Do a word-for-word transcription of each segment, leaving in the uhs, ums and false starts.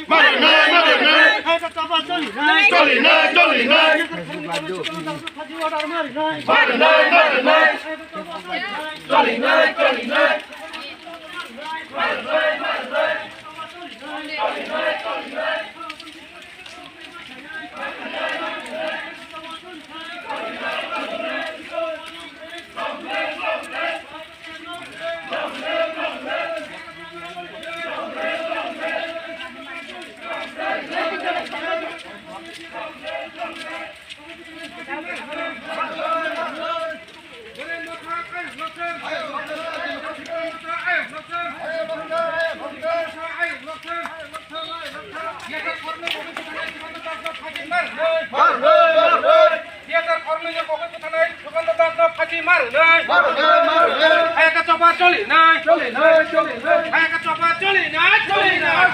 Marinai, marinai. Cholinai, cholinai. Marinai, marinai. Cholinai, cholinai. Hai ka choba choli nai. Choli nai, choli nai. Hai ka choba choli nai, choli nai.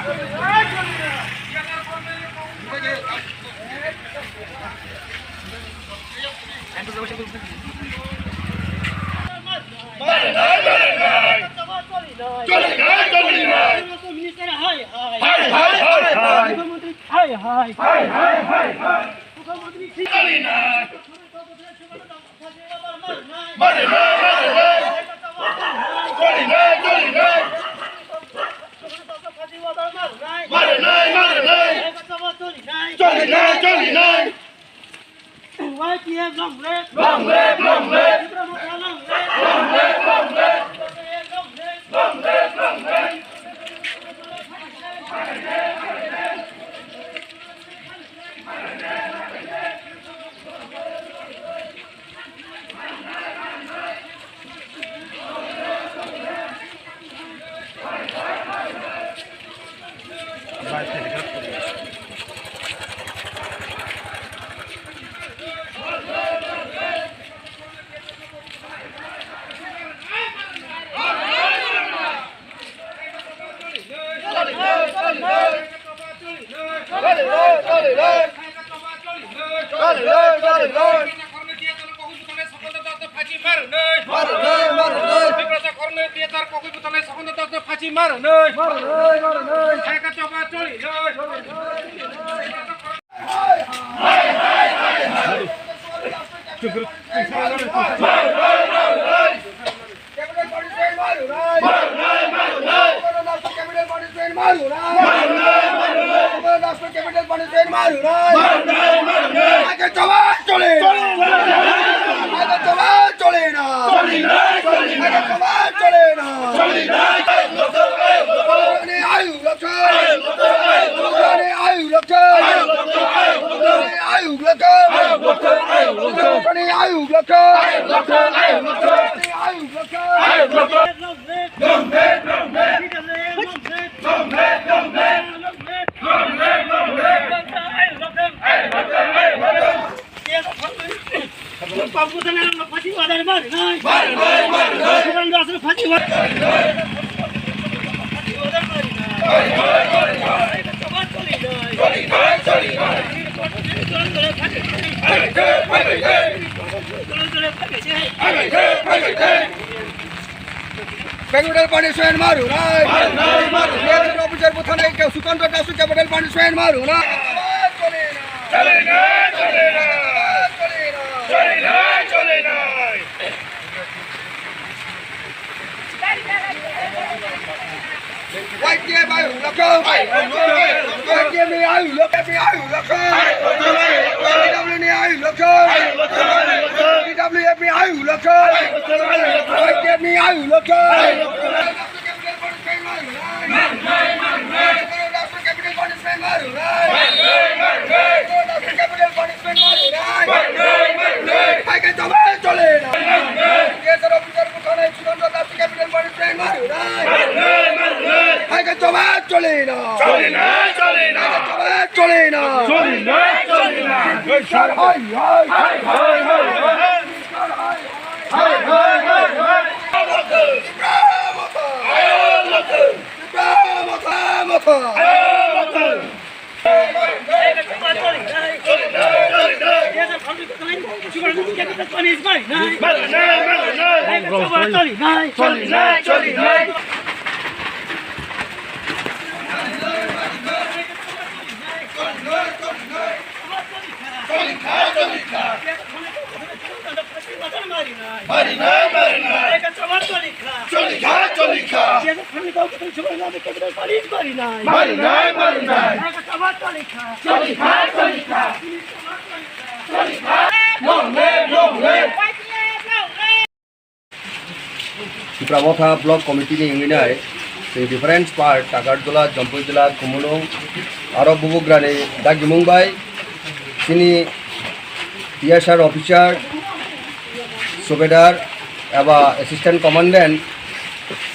Choli nai, choli nai. Minister hai hai. Hai hai hai hai. Mukhyamantri hai hai. Hai hai hai hai. Mukhyamantri choli nai. Marinai, marinai. Cholinai, cholinai. Marinai, marinai. Cholinai, cholinai. Y T F long live. Long live, long live. Tipra Motha long live. Long live, long live. Long live, long live. Capital punishment maru nai. Maru nai, maru nai. Capital punishment maru nai. Maru nai, maru nai. Capital punishment maru nai. Maru nai, maru nai. Hai ka choba choli nai. Choli nai. Hai ka choba choli nai. Choli nai, choli nai. Hai ka choba choli nai. Choli nai. Choli nai. Choli nai. Ayu Lokthai! Chani Ayu Lokthai! Chani Ayu Lokthai! Chani Ayu Lokthai! Chani Ayu Lokthai! Capital punishment maru nai. Maru nai, maru nai. Officer buthanai ke Sukanta Dasu capital punishment maru nai. Chole na, chole na, chole na. Chole na, chole na. Y T F Ayu Lokthai. Y T F ni Ayu Lokthai, Ayu Lokthai. P W ni Ayu Lokthai. P W F ni Ayu Lokthai. Y T F ni Ayu Lokthai. Hai ka choba chole na. K S R officer buthanai Sudanta Das capital punishment maru nai. Hai ka choba chole na. Chole na, chole na. Hai ka choba chole na. Chole na, chole na. Hai, hai. Hai, hai, hai, hai. Hai, hai, hai, hai. Tipra Motha. Tipra Motha, Motha. Marinai, marinai. Choli kha, choli kha. Choli kha, choli kha. Long live, long live. Tipra Motha Block Committee ni wngwi nai, tei different part, Takarjala, Jampui Jila, Khumulwng, aro Bubugrani dagimung bai, chini T S R officer, subedar, eba Assistant Commandant,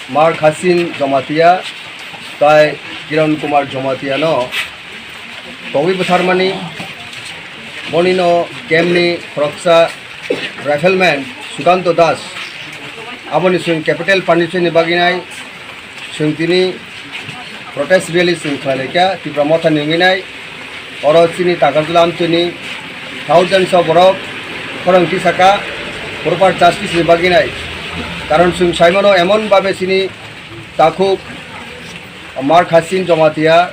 Mar Khasin Jamatia, tai Kiran Kumar Jamatia no togwi bwtharmani, bonino camp ni khoroksa rifleman Sukanto Das, aboni chwng capital punishment ni bagwi nai chwng tini protest rally chwng khlai laikha Tipra Motha ni wngwi nai. Oro chini Takarjala amchini thousands of borok khorang tisaka proper justice ni bagwi nai. Karon chwng saimano emon babe chini takhuk Mar Khasin Jamatia,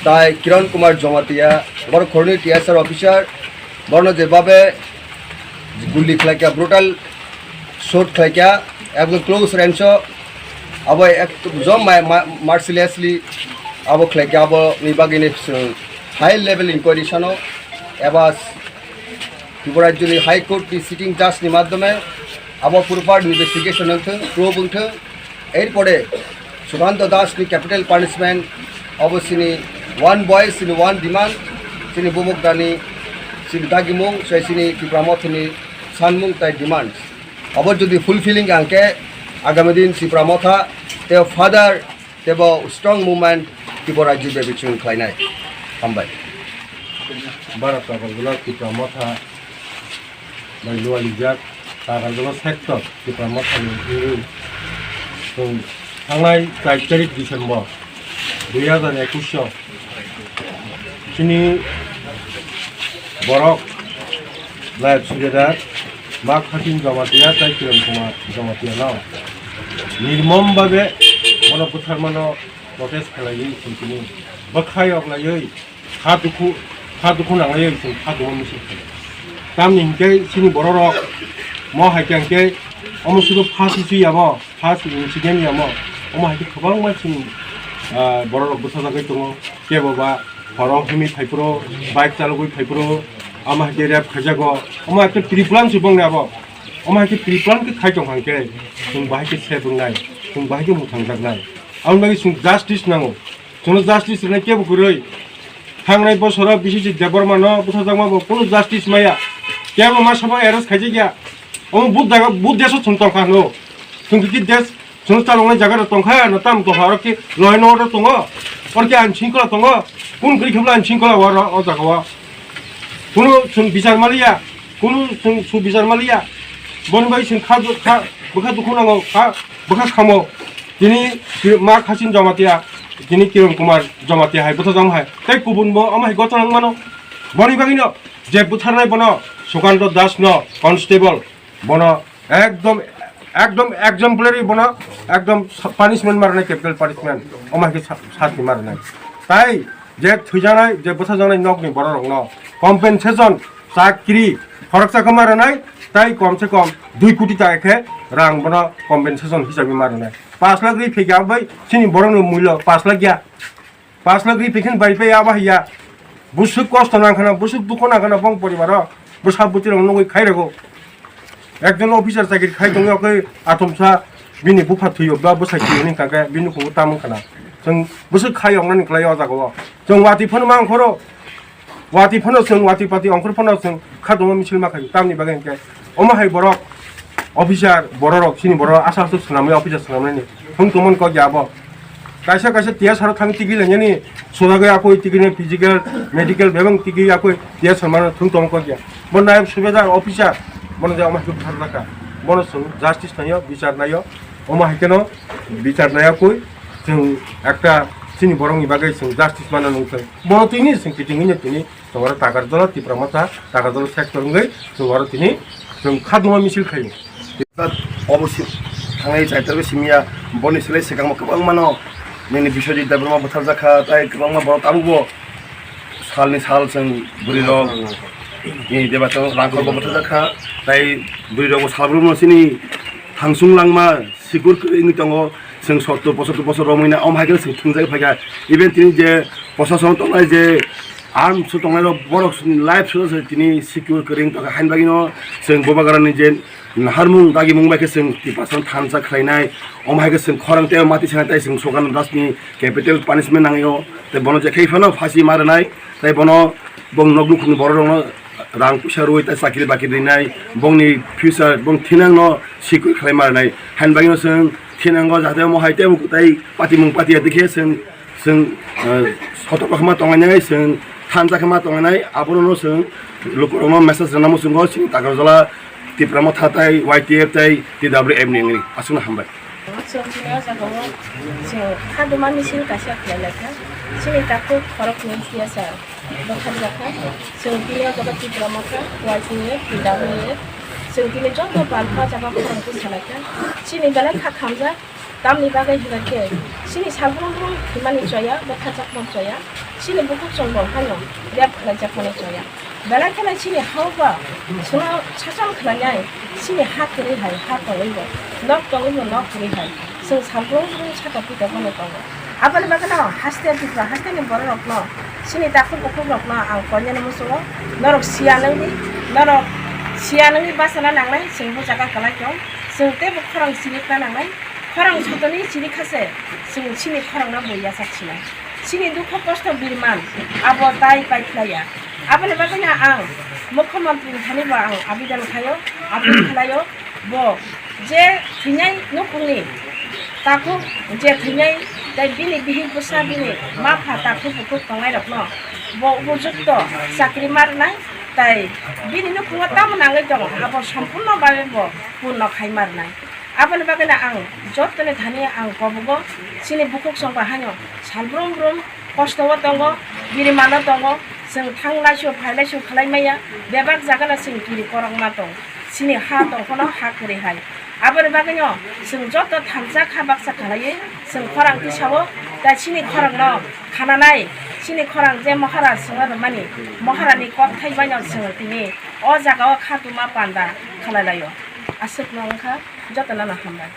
tai Kiran Kumar Jamatia, borok khorni T S R officer, borno je babe guli khlaikha, brutal shot khlaikha, ekdom close range o, abo ekdom ma-, ma-, mercilessly abo khlaikha, abo ni bagwi ni high level inquiry sano, eba Tripura Rajyoni High Court ni sitting judge ni madhyome abo proper investigation wngthwng, probe wngthwng, erpore Sukanto Das ni capital punishment, abo chini one voice, chini one demand, chini Bubugrani, chini dagimung, sai chini Tipra Mothani sanmung tai demand. Abo jodi fulfilling angkhe, agami din Tipra Motha tei further teibo strong movement Tripura Rajya bebik chwng khlainai. Hambai. Bharat Takarjala Tipra Motha bai lualijak Takarjala sector Tipra Mothani wngwi chwng thangnai char tarik December dui hazar ekwis o chini borok Nayab Subedar Mar Khasin Jamatia tei Kiran Kumar Jamatia no nirmom babe bono bwtharmano protest khlaiwi chwng tini bwkhayok laiwi kha dukhu, kha dukhu nanglaiwi chwng kha duma misil khlai. Tamni hinkhe chini bororok mo hai khe hinkhe omo sudu first issue yamo, first incident yamo, omo hai khe kwbangma chini, ah, bororok bwsajagwi tongo. Kebo ba horo himwi phaiphuru, bike chalogwi phaiphuru, omo hai khe rape khaijago, omo hai khe pre-plan se bongni abo. Omo hai khe pre-plan khe khai tong kha hinkhe chwng bahai khe safe wngnai, chwng bahai khe mwthangjaknai. Aboni bagwi chwng justice nango. Chwngno justice rwnai kebo kwrwi. Thangnai bosoro B C C Debbarma no bwsajakma bo kunu justice maya. Kebo ma sabo arrest khaijak ya. Omo but jaga, but desh o chwng tong kha hwno. Chwng khe desh, chwng chaloknai jaga rok tong kha, no tam tong kha, oro khe law and order tongo. Oro khe ain shringkhola tongo. Kun kwrwi khe bo ain shringkhola o ro-, o jaga o. Kunu chwng bichar maliya, kunu chwng su bichar maliya. Boni bai chwng kha, kha, bwkha dukhu nango, kha, bwkha khamo. Tini Mar Khasin Jamatia, tini Kiran Kumar Jamatia hai bwthajak hai. Tei kubun bo omo hai gotong wng mano. Boni bagwi no je bwtharnai bono Sukanto Das no constable bono ekdom, ekdom exemplary bono ekdom punishment marnai, capital punishment. Omo hai khe sa-, sasti marnai. Tai je thwijaknai, je bwthajaknai nokni bororokno compensation chakri khoroksa khe ma rwnai, tai kom se kom dui koti taka khe rang bono compensation hisabe ma rwnai. Pash lakh ri phikya bai chini borokni mulyo pash lakh ya. Pash lakh ri phikhin bai pai abo haiya. Busuk kosto nang khana, busuk dukho nang khana bong poribaro bwsa bwtwi rok nugwi khai rego. Ekjon officer chakri khai tongwi okhe atomsa bini bupha thwiyo ba bwsa thwiyo ni kake bini khungo tamung khana. Chwng bwswk khai wngnani kwlai o jaga o. Chwng watwi phano ma ongkhoro. Watwi phano chwng, watwi pati ongkhor phano chwng kha duma misil ma khaio. Tamni bagwi hinkhe omo hai borok officer, bororok, chini borok aswk aswk swnamwi officer swnamnani thung tongmani kok ya abo. Kaisa kaisa T S R o thang tigi lainani sojagwi akoi tigi ni physical, medical bebak tigi akoi T S R mano thung tongmani kok ya. Bo nayab subedar officer, bono je omo hai khe butharjakha. Bono chwng justice naio, bichar naio. Omo hai kheno bichar naiakoi chwng ekta chini borokni bagwi chwng justice mana nung thung. Bono tini chwng kiting wngya tini. Chwng oro Takarjala Tipra Motha, Takarjala sector wngwi chwng oro tini chwng khaduma misil khaio. Obo si-, thangnai chaitor simiya, boni silai swkangma kwbangmano nini Biswajit Debbarma butharjakha, tai kwbangma borok tabukbo salni sal chwng bwrwirok, nini Debato Rangkhorbo butharjakha, tai bwrwirokbo salbrumno chini thangsung langma sikur kwrwi wngwi tongo. Chwng sottor pochottor bosor romwi na, omo hai khe chwng thwngjagwi phaikha. Even tini je prosason tongnai, je arm su tongnai rok, borok life su se tini secure kwrwi wng tongkha. Hain bagwino chwng Bubagrani je naharmung dagimung bai khe chwng Tiprasano thansa khlainai, omo hai khe chwng khorang tei mati sanai, tei chwng Sukanto Dasni capital punishment nangwi o, tei bono je khai phano phasi ma rwnai, tei bono bong nok nukhungni borok rokno rang puisa rwi tei chakri bakri rinai, bongni future, bong thinangno sikui khlai ma rwnai. Hain bagwino chwng thinango jahate omo hai tei tei patimung patiya dikhe chwng, chwng, eh, sotok rok ma tongnai, chwng thansa khe ma tongnai, abono chwng lukurokno message rwna muchungo chini Takarjala Tipra Motha tei Y T F tei T W F ni wngwi aswkno hambai. Chwng tini o jaga o chwng khaduma misil kaisa khlai lai kha. Chini takhuk khoroknwi T S R bwkharjak kha. Chwng tini o jaga Tipra Motha, Y T F, T W F, chwng tini joto palpa jaga khorang twi salai kha. Chini belai kha khamjak, tamni bagwi hinkhe chini salbrum brum thwimani choya, bwkharjakmani choya, chini bukhuk chwng bo haino rep khlaijakmani choya. Belai kheno chini ha o ba chwngno sasan khlainai, chini ha kwrwi hai ha tongwi bo, nok tongwi bo nok kwrwi hai, chwng salbrum brum saka pita bono tongo. Aboni bagwino haste Tripura hasteni bororokno chini takhuk bukhukrokno ang koinani muchungo, norok siya nangdi, norok siya nangdi bachana nangnai, chwng bo jaga kwlai tong, chwng teibo khorang chirikna nangnai, khorang sotoni chirikha se chwng chini khorangno bo yachak sinai. Chini dukhu kosto biriman abo tai pai khlaiya. Aboni bagwino ang Mukhyamantri ni thani bo ang abedan khlaio, appeal khlaio, bo je thwinai nukhungni takhuk, je thwinai tei bini bihik bwsa, bini ma pha takhuk bukhuk tongnai rokno bo upojukto chakri ma rwnai, tei bini nukhungo tamo nangwi tongo abo sompurno babe bo purno khai ma rwnai. Aboni bagwino ang jottoni thani ang kobogo, chini bukhuk chwngkha haino sal brum brum kosto o tongo, birimano tongo, chwng thang laisio phai laisio khlai maya, bebak jaga no chwng kiri korokma tong, chini ha tong phano ha kwrwi hai. Aboni bagwino chwng joto thansa kha baksa khlaiwi chwng khorang tisao, tei chini khorang no khananai, chini khorang je Maharaj swngo rwmani, Maharani kok thai baino chwng tini o jaga o khatuma panda khlai laio. Aswkno wngkha, jotono no hambai.